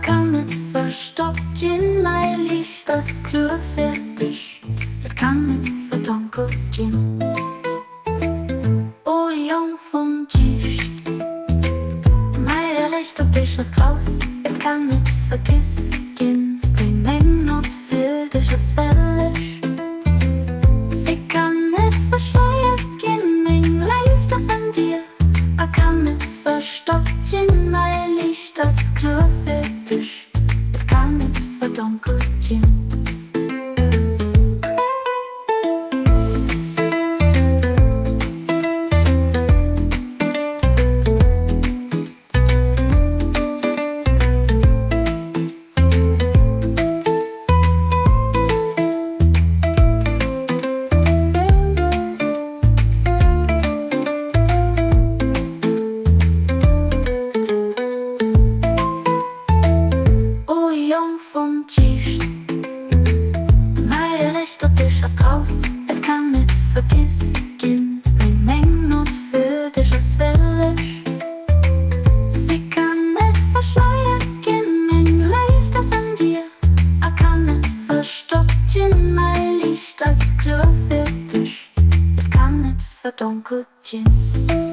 kann net verstoppt ginn, Mäi Liicht ass kloer fir dech, Et kann net verdonkelt ginn. O Jong vum Kiischt, Mäi Recht op dech ass grouss, Et kann net vergiss ginn, Wéi meng Nout fir dech ass welleg. Se kann net verschleiert ginn, Meng Léift ass an dir a kann net verstoppt ginn. Mäi Liicht ass kloer fir dech, Et kann net verdonkelt ginn. O Jong vum Kiischt, mäi Recht op dech ass grouss, et kann net vergiss ginn, wéi meng Nout fir dech ass wëlleg. Si kann net verschleiert ginn, meng Léift ass an dir a kann net verstoppt ginn. Mäi Liicht ass kloer fir dech, et kann net verdonkelt ginn.